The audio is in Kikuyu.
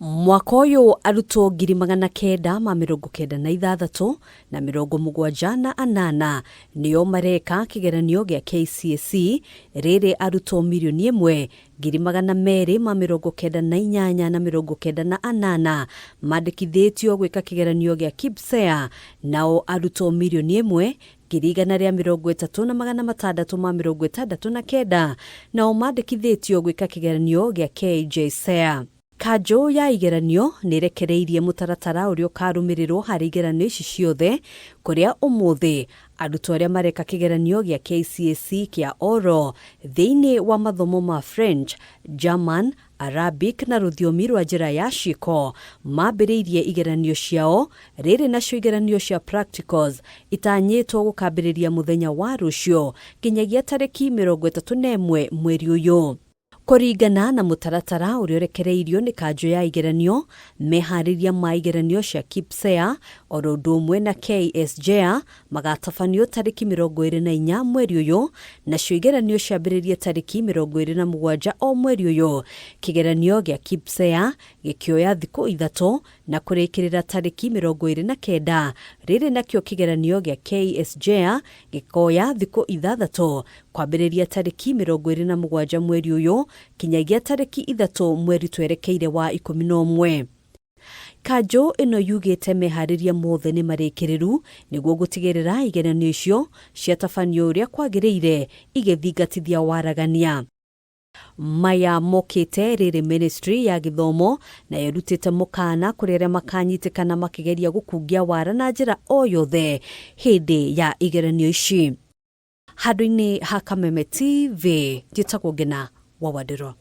Mwaka ũyũ arutwo 996,708 nĩo mareka kĩgeranio gĩa KCSE, rĩrĩ arutwo mirioni 1,298,098 mandĩkithĩtio gwĩka kĩgeranio gĩa KPSEA, nao arutwo mirioni 1,130,669 nao mandĩkithĩtio gwĩka kĩgeranio gĩa KJSEA. Kanjũ ya igeranio nĩ ĩrekereirie mũtaratara ũrĩa ũkarũmĩrĩrwo harĩ igeranio ici ciothe, kũrĩa ũmũthĩ arutwo arĩa mareka kĩgeranio gĩa KCSE kĩa Oral thĩinĩ wa mathomo ma French, German, Arabic na rũthiomi rwa njĩra ya ciĩko mambĩrĩirie igeranio ciao, rĩrĩ nacio igeranio cia practicals itanyĩtwo gũkambĩrĩria mũthenya wa rũciũ nginyagia tarĩki 31 mweri ũyũ. Kũringana na mũtaratara ũrĩa ũrekereirio nĩ kanjũ ya igeranio, meharĩria ma igeranio cia KPSEA oro ũndũ ũmwe na KSJEA magatabanio tarĩki 24 mweri ũyũ, nacio igeranio ciambĩrĩrie tarĩki 27 o mweri ũyũ. Kĩgeranio gĩa KPSEA gĩkĩoya thikũ 3 na kũrĩkĩrĩra tarĩki 29, rĩrĩ nakĩo kĩgeranio gĩa KSJEA gĩkoya thikũ 6 kwambĩrĩria tarĩki 27 mweri ũyũ kinyagia tarĩki 3 mweri twerekeire wa 11. Kanjũ ĩno yugĩte meharĩria mothe nĩ marĩkĩrĩru nĩguo gũtigĩrĩra igeranio icio ciatabanio ũrĩa kwagĩrĩire igĩthingatithia waragania. Maya mokĩte rĩrĩ ministry ya gĩthomo na ĩrutĩte mũkana kũrĩ arĩa makanyitĩkana makĩgeria gũkungia wara na njĩra o yothe hĩndĩ ya igeranio ici. Handũ-inĩ ha Kameme TV, njĩtagwo Ngĩna wa Wandĩro.